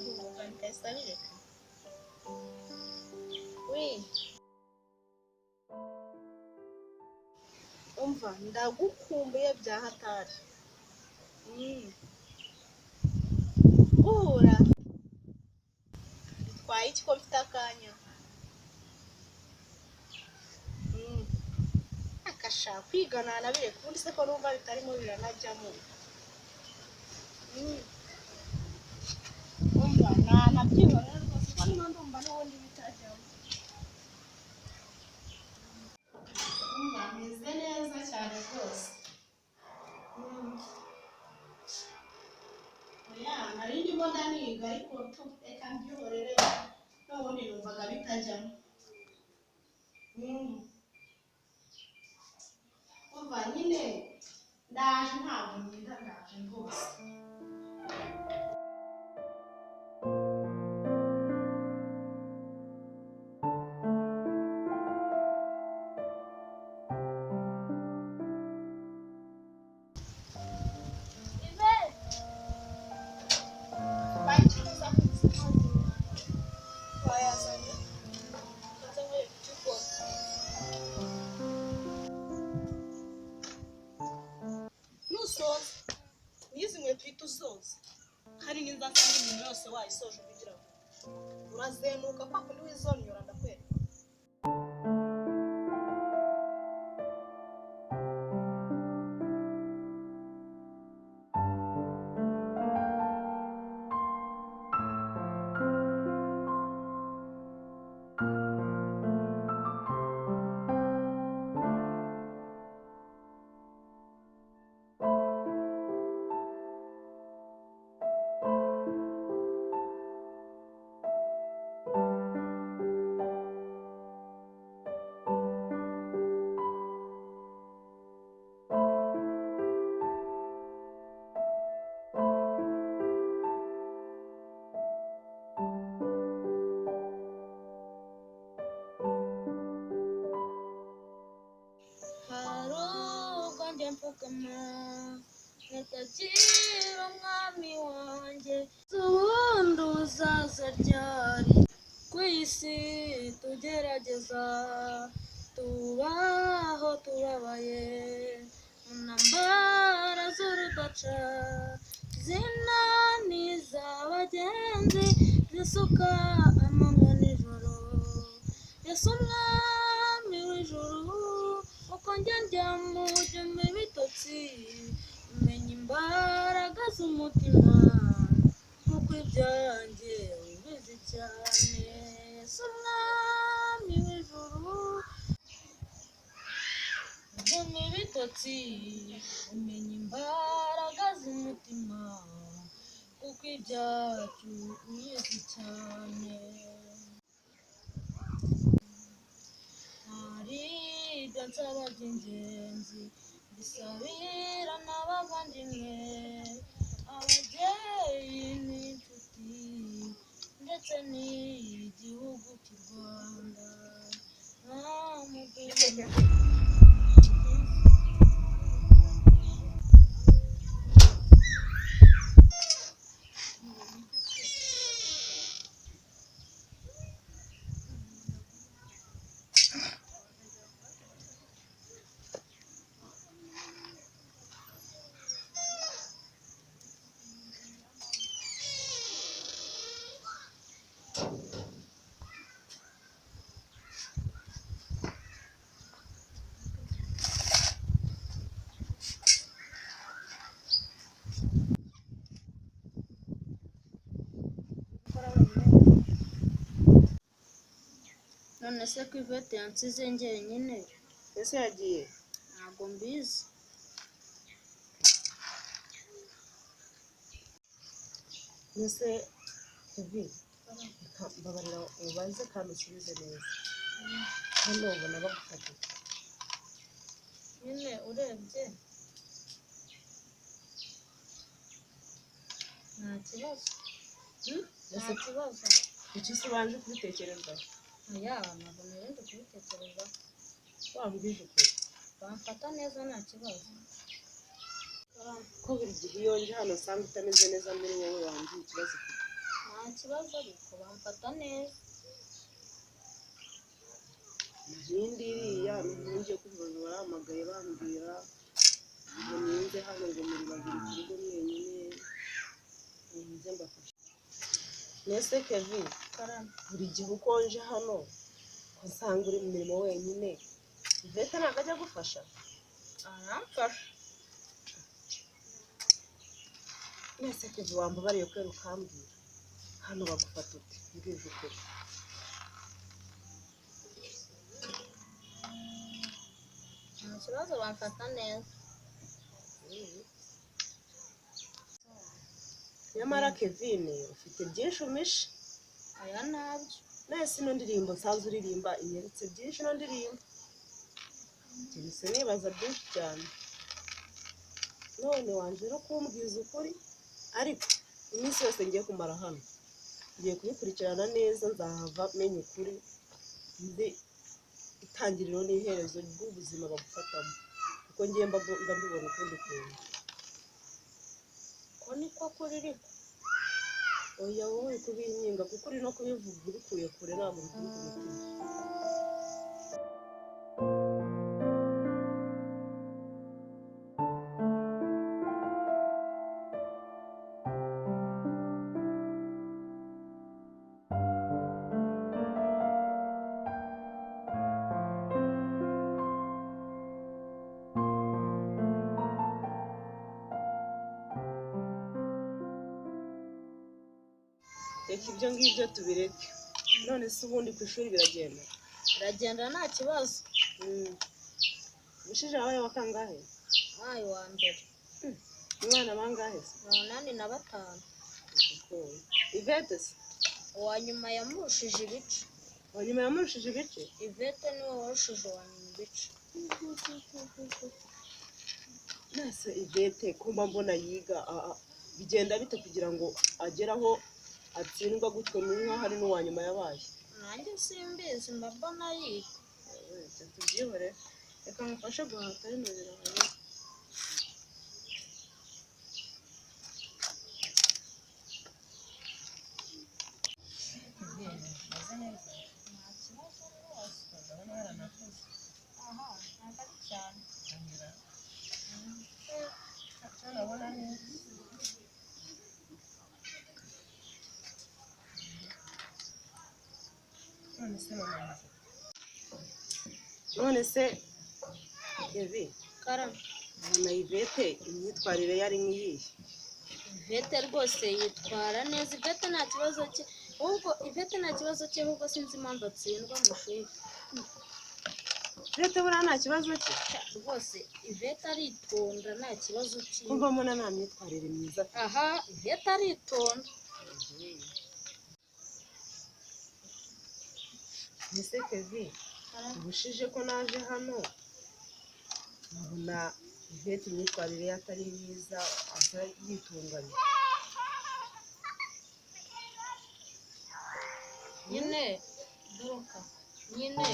Ahubwo kwandika ahise abireka. We, umva, ndagukumbuye bya hatari. Guhura bitwaye iki ko mfite akanya? Akashaka kwiga nanabireka ubundi se ko numva bitarimo biranajyamo. Umva, nanabyihorera rwose ko ndimo ndumva n'ubundi bitajyamo. Umva, meze neza cyane rwose. Oya, nari ndimo ndaniga ariko tu reka mbyihorere n'ubundi numvaga bitajyamo. Umva nyine ndaje, ntabwo ntinda, ndaje rwose. Wayazanye nze nkwereke icyo ukora. Nusoza n'izi nkweto uhita uzoza, kandi ninza nsanga imirimo yose wayisoje kugira ngo urazenuka kwa kundi wizonyora, ndakwereka. Hari ubwo njya mfukama nkatakira umwami wanjye, ubundi uzaza ryari? Ku isi tugerageza, tubaho tubabaye mu ntambara z'urudaca, zinaniza abagenzi, zisuka amanywa nijoro. Yesu umwami w'ijuru, uko njya ndyama ujya umpa ibitotsi, umenya imbaraga z'umutima, kuko ibyanjye ubizi cyane. Yesu umwami w'ijuru, ujya umpa ibitotsi, umenya imbaraga z'umutima, kuko ibyacu ubizi cyane. Hari ibyo nsaba by'ingenzi mbisabira n'abavandimwe, ababyeyi n'inshuti, ndetse n'igihugu cy'u Rwanda. Nta None se ko Yvette yansize njyenyine? Ese yagiye? Ntabwo mbizi. Ese Evi, reka mbabarira ubanze kandi usubize neza. Hano ubona bagufata? Nyine urebye nta kibazo, nta kibazo. Kuki se ubanje kubitekerezaho? Oya, ntabwo nari ndi kubitekerezaho. Wambwije ukuri. Bamfata neza, nta kibazo. Ko buri gihe iyo nje hano usanga utameze neza muri wowe, wambwiye ikibazo ufite? Nta Nta kibazo ariko bamfata neza. Izindi iriya ngiye kuvuga barahamagaye bambwira ngo ninze hano ngo muri babiri ku rugo mwenyine, ninze mbafashe. Nese Kevin, Karame. buri gihe uko nje hano ko nsanga uri mu mirimo wenyine, Ivete ntabwo ajya agufasha? Aramfasha. Nese Kevin, wambabariye kubera ukambwira hano bagufata ute? Mbwije ukuri. Nta kibazo bamfata neza. Nyamara Kevin ufite byinshi umpishe. Aya ntabyo. Nese ino ndirimbo nsanzwe uririmba inyeretse byinshi, ino ndirimbo keretse nibaza byinshi cyane. None wanje no kumbwiza ukuri, ariko iminsi yose ngiye kumara hano ngiye kubikurikirana neza, nzahava menya ukuri, nzi itangiriro n'iherezo ry'ubuzima bagufatamo, kuko ngiye mba mbibona ukundi kuntu. Ko niko kuri ariko. Oya, wowe uri kubinkinga kuko uri no kubivuga ubikuye kure, ntabwo bikuri ku mutima. Reka ibyo ngibyo tubireke. None se ubundi ku ishuri biragenda? Biragenda nta kibazo. Ubushize wabaye wa kangahe? Wabaye uwa mbere. Umwana bangahe se? 85. Ivete se? Uwa nyuma yamurushije ibice. Uwa nyuma yamurushije ibice? Ivete niwe warushije uwa nyuma ibice. Nase Ivete kumba mbona yiga, bigenda bite kugira ngo agere aho atsindwa gutyo, ni nkaho ari n'uwa nyuma yabaye? Nanjye simbizi, mba mbona yiga. Tubyihore, reka ngufashe guhata bino birayi. Nta kibazo rwose. Aha, ntabwo ari cyane. None se Kevin, Karame. ubona Ivete imyitwarire ye ari nk'iyihe? Ivete rwose yitwara neza. Ivete nta kibazo cye, ahubwo Ivete nta kibazo cye, ahubwo sinzi impamvu atsindwa mu ishuri. Ivete buriya nta kibazo cye? Rwose Ivete aritonda, nta kibazo cye. Kumva mbona nta myitwarire myiza afite. Aha, Ivete aritonda. Ese Kevin, ubushize ko naje hano nkabona Ivete imyitwarire ye atari myiza, asa yitunganya. Nyine, Doroka, nyine.